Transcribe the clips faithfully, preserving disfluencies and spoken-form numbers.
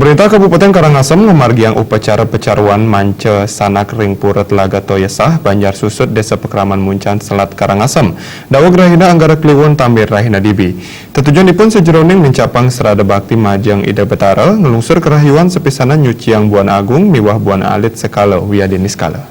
Pemerintah Kabupaten Karangasem ngamargiang upacara pecaruan manca sanak ring Pura Telaga Toya Sah, Banjar Susut, Desa Pakraman Muncan, Selat Karangasem. Daweg rahina Anggara Kliwon tampi rahina Dibi. Tetujonipun sajeroning nincapang srada bakti majeng Ida Betara, nglungsur karahayuan sapisanan nyuciang Buana Agung miwah Buana Alit sekala wiadin niskala.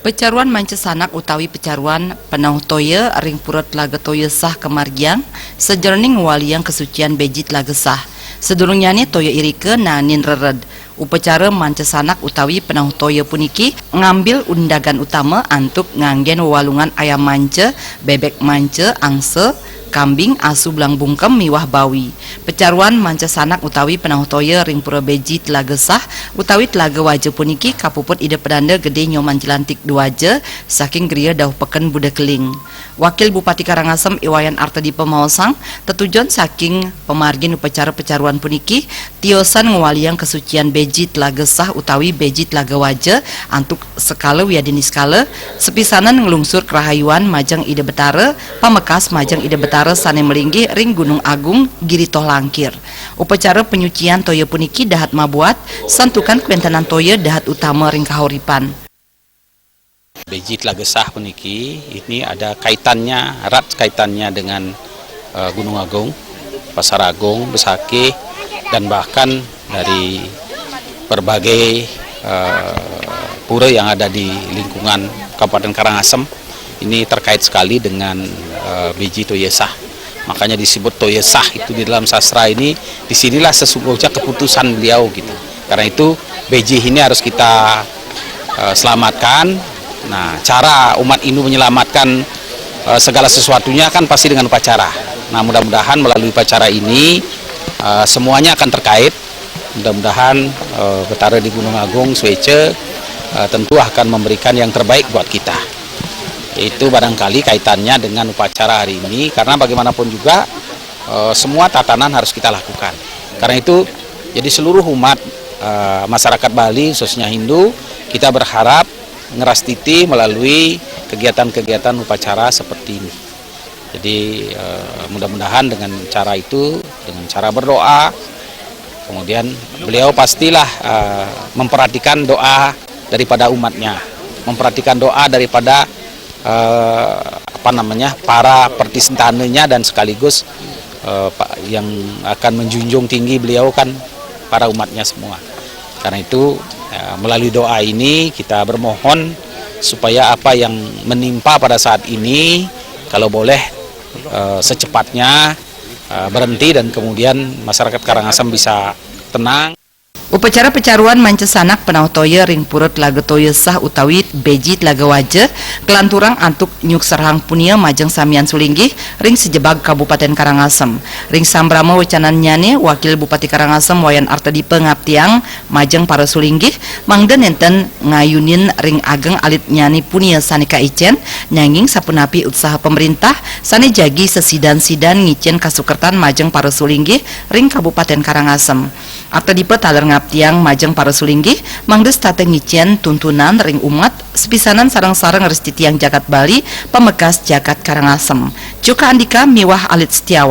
Pecaruan manca sanak utawi pecaruan penauh toya ring Pura Telaga Toya Sah kamargiang sajeroning ngwaliang kasucian beji Telaga Sah. Sadurungnyané toya irika naenin rered. Upacara manca sanak utawi penauh toya puniki ngambil undagan utama antuk nganggén wewalungan ayam manca, bébék manca, angsa, kambing, asu belang bungkem miwah bawi. Pecaruan manca sanak utawi penauh toya ring Pura Beji Telaga Sah utawi Telaga Waja puniki kapuput Ida Pedanda Gede Nyoman Jelantik Duaja saking Griya Dauh Peken Buda Keling. Wakil Bupati Karangasem I Wayan Artadipa maosang, tetujon saking pamargin upacara pecaruan puniki tiosan ngwaliang kasucian beji Telaga Sah utawi beji Telaga Waja antuk sekala wiadin niskala, sapisanan nglungsur karahayuan majeng Ida Betara, pamekas majeng Ida Betara sané malinggih ring Gunung Agung, Giri Toh Langkir. Upacara panyucian toya puniki dahat mabuat santukan kawéntenan toya dahat utama ring kahuripan. Beji Telaga Sah puniki, ini ada kaitannya, erat kaitannya dengan, eh, Gunung Agung, Pasar Agung, Besakih, dan bahkan dari berbagai, eh, pura yang ada di lingkungan Kabupaten Karangasem. Ini terkait sekali dengan, eh, Beji Toya Sah. Makanya disebut Toya Sah itu di dalam sastra ini, disinilah sesungguhnya keputusan beliau gitu. Karena itu, beji ini harus kita, eh, selamatkan. Nah, cara umat Hindu menyelamatkan, eh, segala sesuatunya kan pasti dengan upacara. Nah, mudah-mudahan melalui upacara ini, eh, semuanya akan terkait. Mudah-mudahan, eh, Betara di Gunung Agung, Swece, eh, tentu akan memberikan yang terbaik buat kita. Itu barangkali kaitannya dengan upacara hari ini, karena bagaimanapun juga, eh, semua tatanan harus kita lakukan. Karena itu, jadi seluruh umat, eh, masyarakat Bali, khususnya Hindu, kita berharap ngerastiti melalui kegiatan-kegiatan upacara seperti ini. Jadi, eh, mudah-mudahan dengan cara itu, dengan cara berdoa, kemudian beliau pastilah, eh, memperhatikan doa daripada umatnya, memperhatikan doa daripada, eh, apa namanya, para pertistananya dan sekaligus, eh, pa-, yang akan menjunjung tinggi beliau kan para umatnya semua. Karena itu, eh, melalui doa ini kita bermohon supaya apa yang menimpa pada saat ini, kalau boleh, eh, secepatnya, eh, berhenti dan kemudian masyarakat Karangasem bisa tenang. Upacara pecaruan manca sanak penauh toya ring Pura Telaga Toya Sah utawi Beji Telaga Waja kalanturang antuk nyukserahang punia majeng samian sulinggih ring sajebag Kabupaten Karangasem. Ring sambrama wecanannyané, Wakil Bupati Karangasem Wayan Artadipa ngaptiang majeng para sulinggih mangda nénten ngayunin ring ageng alitnyané punia sané kaicén, nanging sapunapi utsaha pamréntah sané jagi sasidan-sidan ngicén kasukertan majeng para sulinggih ring Kabupaten Karangasem. Artadipa taler ngaptiang majeng para sulinggih mangda setata ngicén tuntunan ring umat sapisanan sareng-sareng ngrastitiang jagat Bali, pamekas jagat Karangasem. Cuka Andika miwah Alit Setiawan.